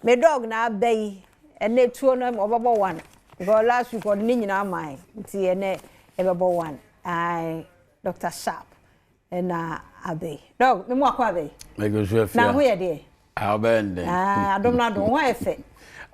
Me dog na aba yi, ɛnɛ tuo no ɔbɛbɔ one. Because last week ɔde ne nyinaa mae. Nti ɛnɛ ɛbɛbɔ one. Aye, Dr. Sharp ɛna aba yi. Dog, me mu akɔ aba yi. Mɛgye so afia. Na ho yɛ deɛ? Ah, ɔbɛyɛ ndɛn. Ah, adom no adom, ho ayɛ fɛ.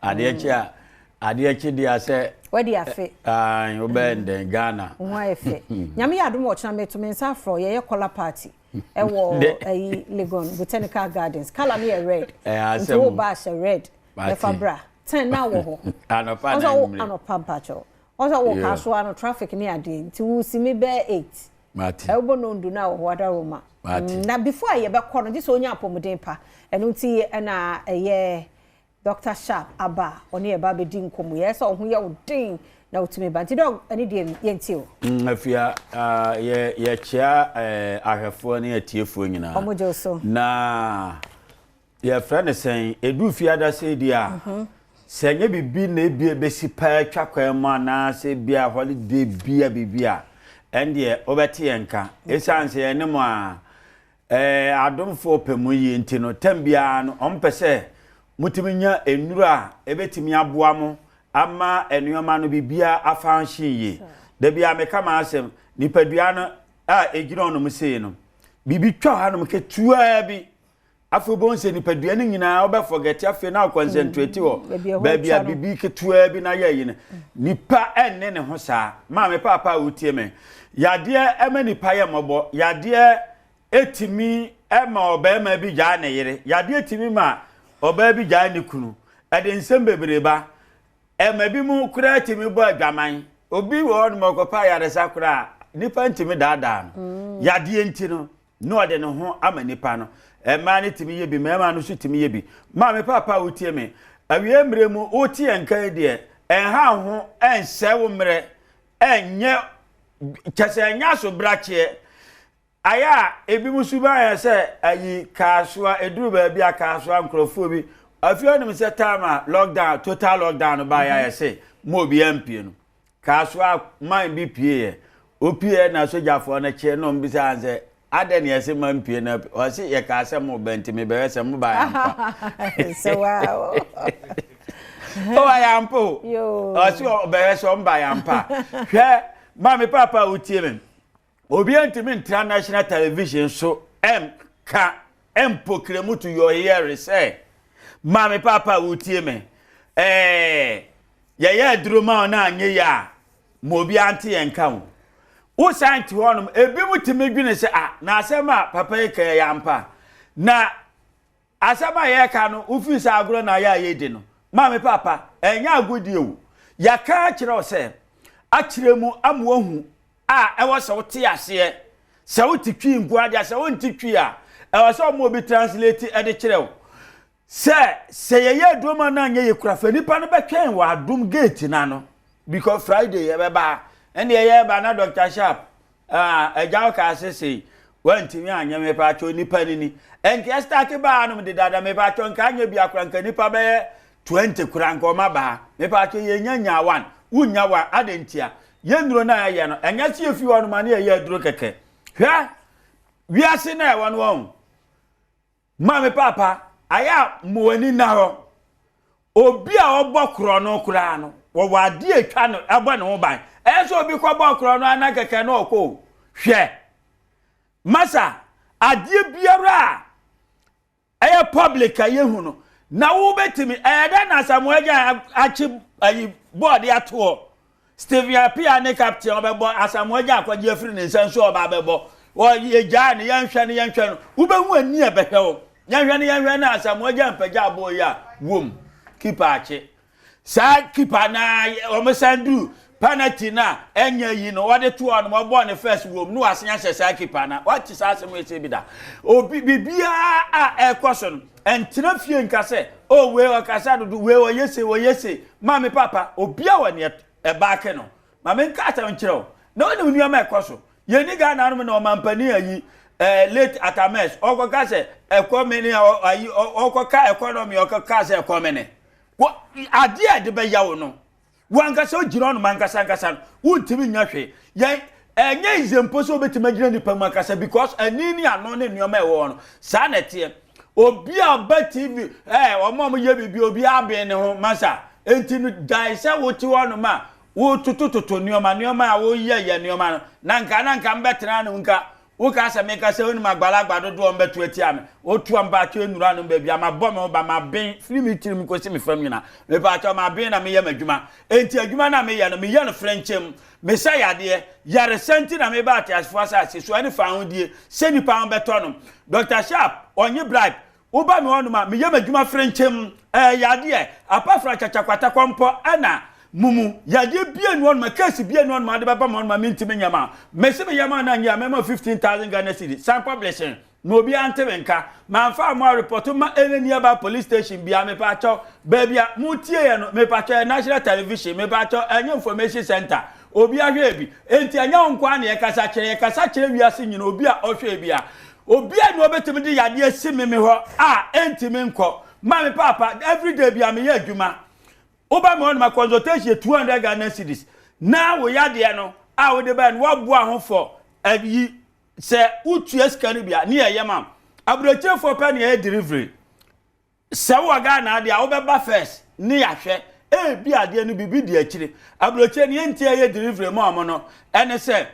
Adeɛ kye a, adeɛ kye deɛ sɛ. Wadi afe. Ah, ɔbɛyɛ ndɛn Ghana. Ho ayɛ fɛ. Nyame yɛ adom ɔkyena meto me nsa afrɛ yɛyɛ colour party. Ɛwɔ ɛyi Legon Botanical Gardens. Colour no yɛ red. Ɛyɛ Nti asɛm. wo ba ahyɛ red. Ɛfa bra. 10 na wɔ hɔ. Anɔpa Ɔsɛ na wo anwummere. anɔpa mpakyɛw. Ɔsɛ wo kasoa no traffic ne adeɛ. Nti wo si mi bɛɛ 8. Mate. Ɛwobɔ no ndu na wɔ hɔ adaroma. Mate. Na before a yɛbɛkɔ no, gye sɛ onya apɔmuden pa. Ɛno nti ɛna ɛyɛ Dr. Sharp aba a ɔne yɛba abɛdi nkɔmmɔ. Yɛyɛ sɛ ɔho yɛ wo den na wotumi ba. Nti dog, ɛne deɛ yɛntie o. Afia, yɛ yɛkyea ahwɛfoɔ ne atiefoɔ nyinaa. Ɔmo gye wo so. Na yɛfrɛ no sɛn, ɛdu fiada sɛ di a, sɛ nyɛ biribi na ebi ebesi paa atwa kwan mu anaasɛ bi a holiday bi a biribi a, ɛndeɛ wobɛte yɛn nka. Ɛsiane sɛ yɛne mo a adomfoɔ pɛ mu yie nti no, tam biara no ɔmpɛ sɛ motumi nya nnuro a ɛbɛtumi aboa mo ama nneɛma no biribiara afa nhye yie. Da bia meka ma asɛm, nipadua no a ɛgyina ɔnom sei no, biribi twa hanom ketewaa bi, afei wobɛhu sɛ nipadua no nyinaa wobɛforget, afei na wokɔncentrate wɔ Baabi a ɛhɔ baabi a atwa no. biribi ketewaa bi na yɛ yi no, nipa ɛnne ne ho saa. Maame paapa a wotie me, yadeɛ ɛma nipa yɛ mmɔbɔ. Yadeɛ ɛtumi ɛma ɔbarima bi gyaa ne yere. Yadeɛ tumi ma ɔbaa bi gyaa ne kunu. Ɛde nsɛm bebree ba. Ɛma bi mu koraa tumi bɔ adwaman. Obi wɔ hɔ nom ɔkɔpa ayaresa koraa, nipa ntumi daadaa no. Yadeɛ nti no na ɔde ne ho ama nipa no. Mmaa no tumi yɛ bi, mmarima no nso tumi yɛ bi. Maame paapa a wotie me, awie mmerɛ mu wote yɛn nka yi deɛ, ɛnha ho, ɛnsɛe wo mmerɛ, ɛnyɛ kyɛ sɛ ɛnyɛ asobrakyeɛ. Ayɛ a ebi mu so baayɛ sɛ ayi kaasoa, eduru baabi a kaasoa nkurɔfoɔ bi afei ɔnim sɛ time a lockdown, total lockdown no baayɛ ayɛ sɛ mo obi ampie no, kaasoa man bi pie yɛ opie na sogyafoɔ no kyeɛ na ɔmo bisa sɛ adɛ ne yɛsɛ ma mpie na ɔsi yɛ kaa sɛ mo bɛ nti mebɛyɛ sɛ mo ba yɛ ampa. So wow. Ɔba yɛ ampa o. Yo. Ɔsi ɔbɛyɛ sɛ ɔmo ba yɛ ampa. Hwɛ, maame paapa a wotie me, obi ntumi ntra national television so ɛnka ɛmpokire mu to your ear sɛ maame paapa a wotie me, yɛyɛ aduro ma ɔno anyɛ yie a, ma obi ante yɛn ka ho. Wosan te hɔnom, ebi mu tumi dwene sɛ, ah, na asɛm a papa yi ka yɛ ampa, na asɛm a yɛreka no wofiri sɛ agorɔ na ayɛ a yɛdi no. Maame paapa, ɛnyɛ agodie o. Yɛka akyerɛ wo sɛ akyerɛ mu ama wahu a ɛwɔ sɛ wote aseɛ. Sɛ wote Twi nko adeɛ, sɛ wonte Twi a, ɛwɔ sɛ ɔmo obi translate ɛde kyerɛ wo sɛ yɛyɛ aduro ma no anyɛ yɛ kura fa nipa no bɛtwɛn wɔ Adom gate n'ano, because Friday yɛbɛba, ɛne yɛyɛ ba na Dr Sharp, ah, agya wo kaa sese wantumi anyɛ. Mepatwɔ, nipa ni ni ɛnti ɛstart baa nom dedada. Mepatwɔ, nka anyɛ bi akora nka nipa bɛyɛ 20 kora nka ɔma baa. Mepatwɔ, yɛnya nya one, wonya one ade ntia yɛn nnuro no a yɛyɛ no, ɛnyɛ sɛ yɛfi hɔ nom a ne yɛyɛ aduro kɛkɛ. Hwɛ, wiase na ɛwɔ no wɔn, maame paapa, ayɛ a mo ani na hɔ. Obi a ɔbɔ korɔ no koraa no, wɔwɔ adeɛ atwa no ɛbɔ ne ho ban. Ɛyɛ sɛ obi kɔbɔ korɔ no ana kɛkɛ na ɔkɔ o. Hwɛ masa, adeɛ biara a ɛyɛ public a yɛhu no na wobɛtumi ɛyɛ dɛ na Asamoah Gyan akye ayi bɔɔde atoɔ, Stephen Appiah ne captain ɔbɛbɔ, Asamoah Gyan akɔgye afiri ne nsa nso ɔba abɛbɔ. Yɛgyaa no, yɛnhwɛ no, yɛnhwɛ no, wobɛhu ani a ɛbɛhwɛ wo. Yɛnhwɛ no, yɛnhwɛ no, Asamoah Gyan mpagya abɔɔ yi a wom, keeper akye saa keeper na wɔn san duru penalty na ɛnyɛ yi no, wɔde to hɔ no, wɔbɔ ne first wom na wasen ahyɛ saa keeper na wate saa asɛm ɛsɛ bi da. Obi biribiara a ɛkɔ so no, ɛntena fie nka sɛ, o, wei ɔkasa dodo, wei ɔyɛ se, ɔyɛ se. Maame papa, obiara wɔ neɛ ɛbaake no. Maame, nka asɛm nkyerɛ wo na wɔnim nneɛma ɛkɔ so. Yɛni Ghana nom na ɔmampanin ayi late Atames ɔkɔka sɛ ɛkɔmi ne ayi, ɔkɔka economy, ɔkɔka sɛ ɛkɔmi ne adeɛ a ɛde bɛya wo no, wankasa ogyina ɔnom ankasa ankasa no, wontumi nya hwee. Yɛn ɛnyɛ ize mpo sɛ wobɛtumi agyina nipa mu akasa because ani ne ano ne nneɛma ɛwɔ hɔ no saa na ɛteɛ. Obi a ɔba TV, ɛɛ, wɔn a wɔyɛ biribi, obi aben ne ho, masa. Enti no, gyae sɛ wote hɔnom a wototototo nneɛma, nneɛma a woyɛ yɛ nneɛma no. Na nka na nka mbɛtena ano nka woka sɛ meka sɛ wonim agbalagba dodoɔ mbɛto atia me. Wotoa mpakyɛ nnuru ano baabi a mabɔ me ho ba maben firi me tirim kɔsi me fam nyina. Mepakyɛ maben na meyɛ m'adwuma. Enti adwuma no a meyɛ no, meyɛ no frenkyemm. Mesa yadeɛ, yaresa nti na meba ateasefoɔ asase so ɛne fawohodie sɛ nipa ho bɛtɔ no. Doctor Sharp, ɔnye bribe. Woba me hɔnom a, meyɛ m'adwuma frenkyemm. Ɛyɛ yadeɛ, apafra kyakya kɔmpɔ ɛna mumu. Yadeɛ bia nni hɔnom a, case bia nni hɔnom a wode bɛba me hɔnom a mentumi nyɛ ma wo. Mese meyɛ ma wo na anyɛ a, mɛma wo 15,000 Ghana cedis. San publishing. Na obiara nte me nka. Mamfa mo arepɔto ma any nearby police station biara, mepaakyɛw. Baabi a motie yɛ no, mepaakyɛw, ɛyɛ national television, mepaakyɛw, ɛnyɛ information center. Obiara hwɛɛ bi. Enti ɛnyɛ wo nko ara na yɛkasa kyerɛ, yɛkasa kyerɛ wiase nyinaa, obi a ɔhwɛɛ biara. Obiara nni hɔ a obetumi de yadeɛ asi me me hɔ a ɛntumi nkɔ. Maame paapa, everyday biara meyɛ adwuma. Woba me hɔ no ma consultation yɛ 200 Ghana cedis. Na wo yadeɛ no a wode bae no, woaboa ho for ayi Sɛ wotua sika no bi a, ne yɛyɛ ma wo. Aburokyerefoɔ pɛ na yɛyɛ delivery. Sɛ wowɔ Ghana adeɛ a, wobɛba first ne yɛahwɛ. Ebi adeɛ no biribi di akyire. Aburokyire no yɛnti yɛyɛ delivery ma wɔn no, ɛne sɛ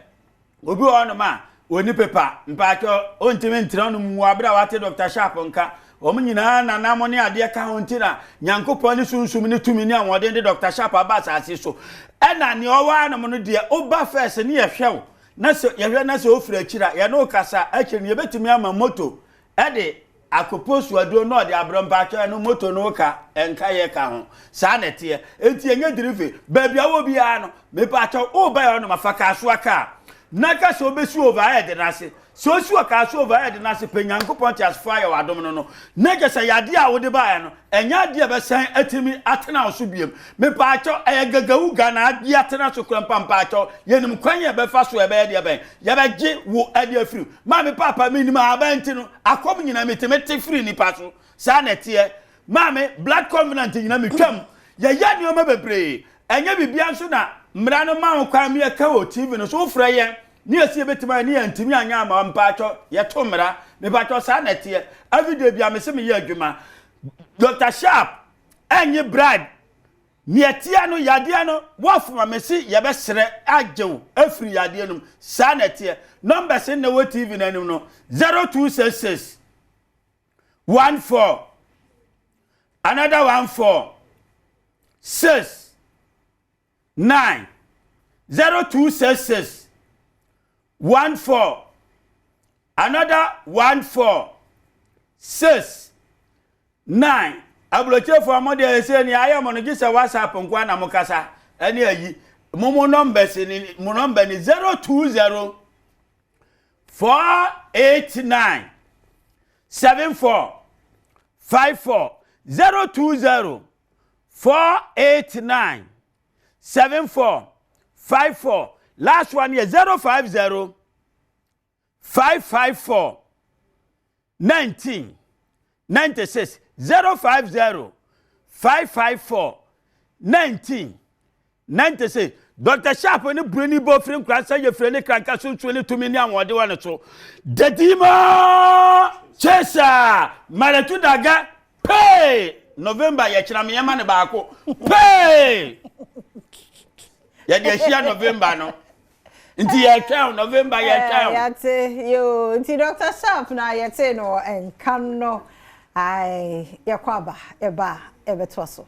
obi wɔ hɔnom a ɔnni pepa, mpaatwɔ ɔntumi ntena no mu wɔ abere a wate Dr. Sharp nka. Wɔn nyinaa nanam ne adeɛ ka ho nti na Nyankopɔn ne sunsum ne tumi ne ahoɔden de Dr. Sharp aba asase so. Ɛna nea ɔwɔ anom no deɛ, woba first ne yɛhwɛ wo. Na sɛ yɛhwɛ na sɛ ofiri akyiri a, yɛne wo kasa akyiri no, yɛbɛtumi ama moto de akɔpɔ suaduro na ɔde abrɛ mpakyɛ no moto no ka ɛnka yɛ ka ho. Saa na ɛteɛ. Enti ɛnyɛ dirive. Baabi a wɔ biara no, mepakyɛ woba yɛ ɔnom afa kaasoa kaa na ka sɛ wobɛsi overhead no ase. Sɛ osi wɔ kaa so overhead no ase pɛ Nyankopɔn teasefo ayɛ wo adom no no, na kyerɛ sɛ yadeɛ a wode baeɛ no, ɛnyɛ adeɛ a ɛbɛsan atumi atena wo so biom. Mepaakyɛw, ɛyɛ gagawuga na agye atena so koraa mpo a, mpaakyɛw, yɛnim kwan a yɛbɛfa so a ɛbɛyɛ deɛ bɛn? Yɛbɛgye wo de afiri mu. Maame paapa, menim ahaban nti no, akɔm nyinaa metumi te firi nnipa so. Saa na ɛteɛ. Maame, blood covenant nyinaa metwam. Yɛyɛ nneɛma bebree. Ɛnyɛ biribiara nso na mmara no ma ho kwan ma yɛka wɔ TV no so. Wofrɛ yɛn ne yɛsi yɛbɛtumi ayɛ ne yɛntumi anyɛ ama wo, mpaatwɔ, yɛto mmara. Mepaatwɔ, saa na ɛteɛ. Everyday bia mese meyɛ adwuma. Dr. Sharp ɛnye bribe. Nea ɛteɛ no, yadeɛ no, woafom a mese yɛbɛsrɛ agye wo afiri yadeɛ no mu. Saa na ɛteɛ. Numbers no na ɛwɔ TV no anim no, 0266 1 4 another 1 4 6 9 0266 1 4 another 1 4 6 9 aburokyefoɔ mo deɛ ɛsɛ ni ayɛ mo no gye sɛ whatsapp nko na mo kasa ɛne ayi mo mo numbers ni mo number ni 020 489 74 54 020 489 74 54 last one yɛ 050 554 19 96 050 554 19 96 Dr. Sharp ne buroni bɔ firi nkoransa yɛ firi ne kranka sunsun ne tumi ne ahoɔden wɔ ne so. Dadima Chesa Maratu Daga pee November yɛkyerɛ me yɛma ne baako pee yɛde ahyia November no nti yɛtwɛn November yɛtwɛn. Yɛte yoo nti Dr. Sharp na yɛte no nka no ai yɛkɔ aba yɛba yɛbɛtoa so.